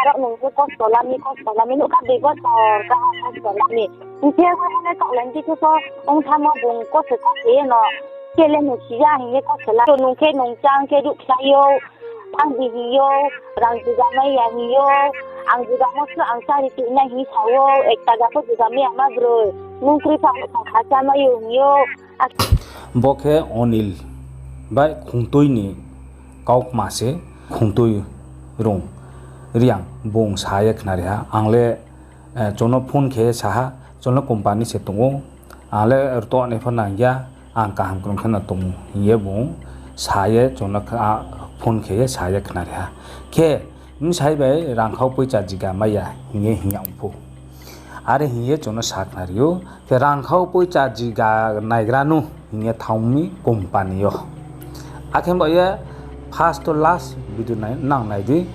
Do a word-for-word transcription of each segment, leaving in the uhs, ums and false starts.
Aro nung je kosto lami, kosto lami, nouhkha dui bosor kaha kosto lami. Hing khe bo hane kaohlai di khe pho ongthamo bung kose kose ye no. Kele no si ya hing ye kose la. Nung khe nung chang khe ruhkhlai ou, ang di hing ou, rang juga mai ya hing ou, ang juga mo se ang chari tuinai hing sa ou, ek taga pho juga mai ya ma broi. Nung kroi pha ang kha cha mai ou hing ou. Bo khe Onil bai Khungtui ni kaukma se, Khungtui rung Reang bung sa ye khnari ha. Ang le, eh, chung no phone khe sa ha, chung no company se tong ou. Ang le rto nai pho nang ya, ang kaham krung khe no tong ou hing ye bung sa ye chung no kha-, phone khe ye sa ye khnari ha. Khe, bsai bai rangkhau poicha jiga mai ya hing ye hing ya ong pho. Are hing ye chung no sa khnari ou. Khe rangkhau poicha jiga naigra nu hing ye thanng mi company yo. Akhe bo ye first to last video nai-, nang nai di.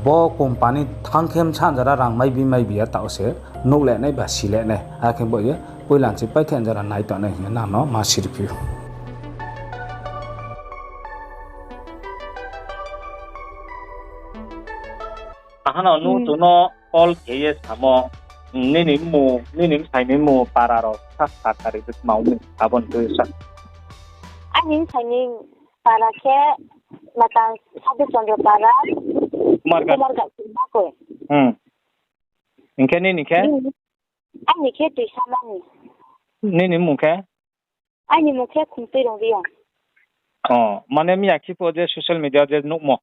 Bo company thanng khe bsa jora rang mai bi mai bi ya taoh se nuh le nai ba si le nai. Akhe bo ye poila se pai khe jora nai tongnai hing ye nang no ma siriphi ou. Ahano nung chung no call khe ye samo, nini mmung, nini bsai ni mmung, para rao sa sa khnari di, tma ong mi, abo ni tui sa. Aini bsai ni para khe matang Sadhu Chandra para, Kumarghat. Kumarghat Bakoi. Hing khe nini khe? Aini khe Tuisamani. Nini mmung khe? Aini mmung khe Khumtuirong Reang. O, mane miya khe pho je social media je nuhmo.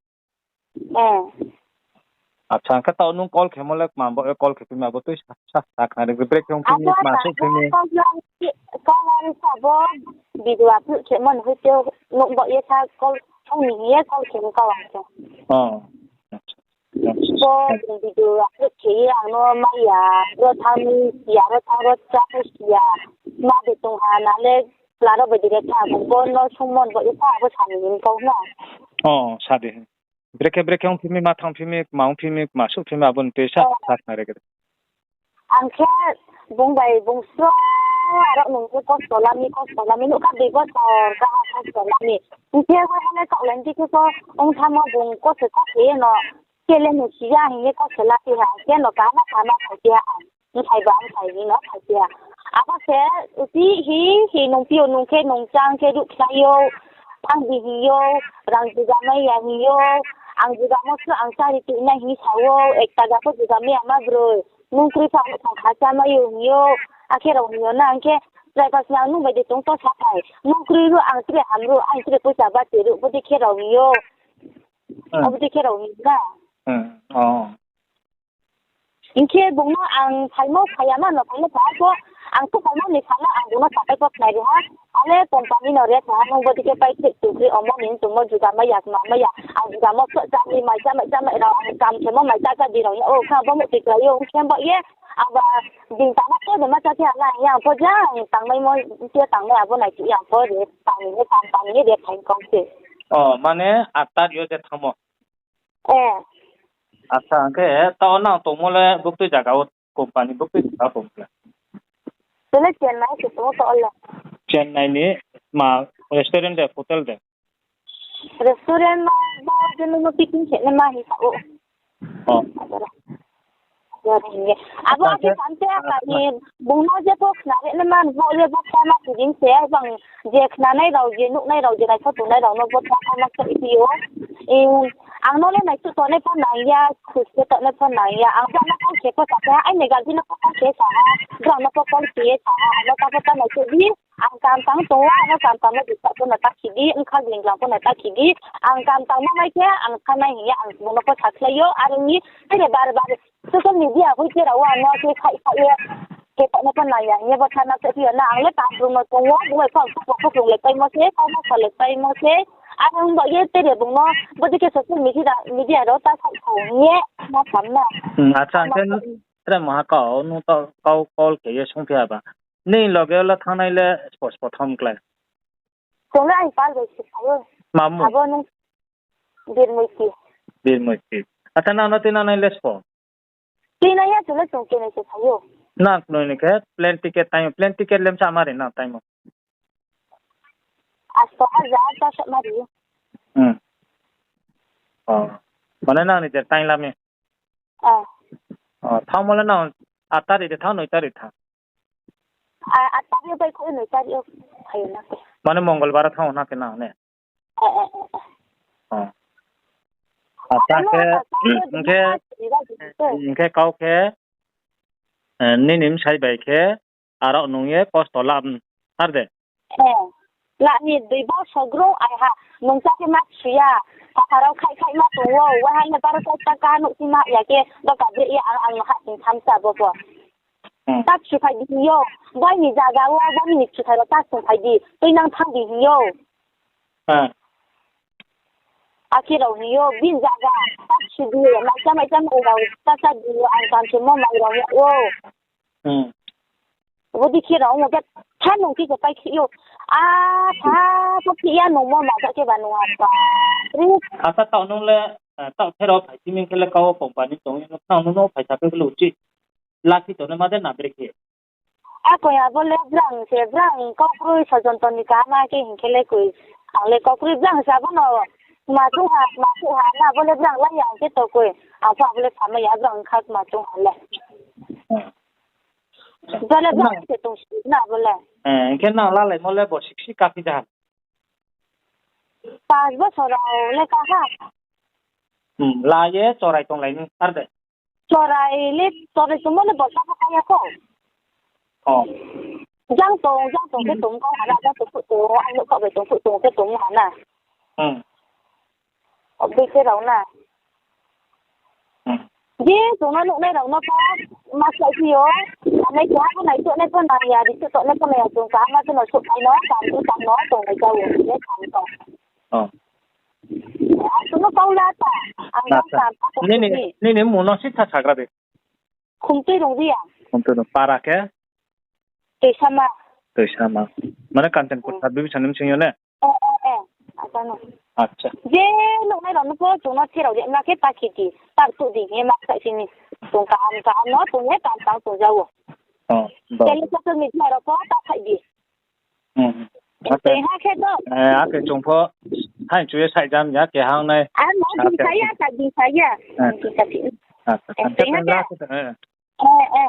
Acha, khe taoh nung call khemo le kma bo, call khe phimi abo tui sa, sa, sa khnari, break khe ongphi mi, kma souh phi mi. Kau lari sa bo, video upload khemo ni hoite nuh bo ye sa call, phone ni hing ye call khe kau ang khe. Bo video upload khe ye ang no mai ya, ro thanng mi si ya, ro thanng ro chá khe si ya. Ma de tong ha na le, chla rao bai de re tha, bo no sungmo ni bo ye sa, abo sa ni hing kau na. O, sa di. Brekhe brekhe ongphi mi, ma thanngphi mi, kma ongphi mi, kma souhphi mi, abo ni tui sa, sa khnari khe. Ang khe bung bai bung sro, aro nung khe kosto lami, kosto lami, nouhkha dui bosor kaha kosto lami. Hing khe bo hane kaohlai di khe pho ongthamo bung kose kose ye no, kele no si ya hing ye kose la phi ha, khe no kaham kaham phai phi ha ang. Bsai ba bsai ni no phai phi ha. Abo se, uti hi, hi nung phi ou nung khe nung chang khe ruhkhlai ou, ang di hing ou, rang juga mai ya hing ou, ang juga mo se ang chari tuinai hing sa ou, ek taga pho juga mai ya ma broi. Nung kroi pha ang kha cha mai ou hing ou, akhe rao hing ou na, ang khe driver se ang nung bai de tong to sa phai. Nung kroi ruh, ang tre ham ruh, ang tre poicha ba te ruh, bodei khe rao hing ou. Abo dei khe rao hing na. Hing khe bung no ang phaimo phai ya ma no, phaimo phai pho, ang khe phaimo ni sal no ang bung no sapai pho khnari ha. Ale company no re sa ha, nung bodei khe pai khe tukri omo ni tongmo juga mai ya, kma mai ya. Ang juga mo pho chá ni mai chá mai chá mai rao, ang kam khemo mai chá chá di rao ya. O, kha bo mo tikla yo, hing khe bo ye, ang ba, bini tangmo khe de ma chá khe ha na, hing ye ang pho jang tangmaimo, khe tangnai abo nai khe yang pho re, tang ni ye, tang, tang ni ye re phai kau se. O, mane, atar yo je thanngmo. Acha, hing khe, taoh nang tongmo le buktui zaga wo, company buktui zaga wo tong khe? Tole Chennai se tong taoh le. Chennai ni ma restaurant de, hotel de? Restaurant no, bo je nung no picnic khe nai ma hing sa ou. Abo akhe samte akha ni bung no je pho khnari nai ma bo le bo kha ma si din se, bang je khnanai rao, je nuhnai rao, je naisao tongnai rao no bo kha ma khe phi ou. Ang no le naisao tongnai pho nang ya, khus khe tongnai pho nang ya. Ang brao no call khe pho sa khe, aini guardian no pho call khe sa ha, brao no pho call khe ye sa ha, ang no ta pho ta naisao di. Ang kam tang tong ou, ang no kam tang no disturb pho no ta khi di, bkha gling glang pho no ta khi di. Ang kam tangmo mai khe ang thanng nai hing ye ang bung no pho sakhlai ou, are ong mi tre bar bar social media hoite rao wo ang no khe khaih khaih ye, khe tongmo pho nang ya hing ye bo thanng na khe phi yo na, ang le kam krung no tong ou, bung bai pho ang khupo khuprung le paimo se, kau ma sa le paimo se, are ong ba ye tre bung no, bodei khe social media, media rao ta khaih kha hing ye, ma sam na. Acha, hing khe tre maha kau, nung to kau call khe ye sungphi ya ba. Nini loge wo le thanngnai le spo spo tham klái? Chung le aini pal bai se phai ou. Abo nung Birmoiti. Birmoiti. Acha, nang no tuinangnai le spo? Tuinai ya, chung le chung kenai se phai ou. Nang knoi ni khe plane ticket taimo, plane ticket le msa ma ri nang taimo? Asto hajar ta sa ma ri. Mane nang ni je taing la mi? Ah. O, thanngmo le nang aat tarik de thanng, noi tarik thanng? Ah, aat tarik yo bai kho noi tarik yo phai na khe. Mane Mongolbar thanng na khe nang ne? Eh, eh, eh, eh. O. Acha khe, hing khe, hing khe kau khe, eh, nini bsai bai khe, aro nung ye kosto la, ar de? Eh, la ni dui boso gro ai ha, nung cha khe ma suya, phathar rao khai khai ma tong ou, waiha le baro ta ta ka nouh si ma ya khe, doka bre ye ang, ang ha sing tham cha bo bo. Hmm. Ta suphai di hing yo, boi ni zaga wo, boi ni suphai rao ta suphai di, tui nang thanng di hing yo. Akhe rao hing yo, bini zaga, ta su di, mai cha mai cha mai rao, ta cha di, ang kam se mo mai rao ya ou. Hmm. Bo di khe rao ong khe, tha nung khe khe pai khe yo. A, tha, tha khe ya nung mo ma cha khe ba nung apa. Ri. Asa taoh nung le, eh, taoh the rao phai si ming khe le kau company tong ye, nung no phai sa khe le uchih. Lasi tong nai ma de na bre khe. Akoi abo le brang se, brang kau kroi sojonto ni kaham khe hing khe le koi. Ang le kau kroi brang se abo no ma chung ha, ma chung ha na abo le brang lai ya ang khe to koi. Ang pho abo le samai ya brang kha ma chung ha le. Hmm. Jale brang se tong si na abo le. Eh, hing khe nang lalaimo le bo siksi kaphi jaha? Pas bosor rao le ka ha. Hmm, la ye chorai tonglai ni, ar de? Chorai le, chorai tongmo le bo sa pho kha ya kho. O. Jang tong, jang tong khe tong kau ha na, jang tong phuh tong, ang nouh kha bai tong phuh tong khe tong ha na. Hmm. Obdei khe rao na. Hmm. Je chung no nuhnai rao no pho, ma sai phi yo, nai keha pho nai tuh nai pho nang ya, ri tuh nai pho nang ya, chung kaham ma chung no souhphai no, kam tu kam no, tonglai ja ou, je kam tong. O. Ang chung no kau la ta, ang na kau ta. Nini, nini mmung no sitha sagra de. Khumtui Rungria. Khumtui Rung-, para khe? Toisama. Toisama. Mane Kanchanpur sub division ni bsing yo ne? Eh, eh, eh. Acha no. Acha. Je nuhnai rao no pho chung no therao ri na khe ta khe di, ta tuh di hing ye ma sai sini. Chung kaham kaham no chung ye kam tang chung ja ou. O, ba. Tele social media rao pho ta phai di. Hmm. Tei ha khe to. Eh, akhe chung pho, hai chu ye sai jam ya, khe hang nai. Ano, di sa ya, sa di sa ya. Eh. Di sa di. Acha, tei ha khe. Eh, eh.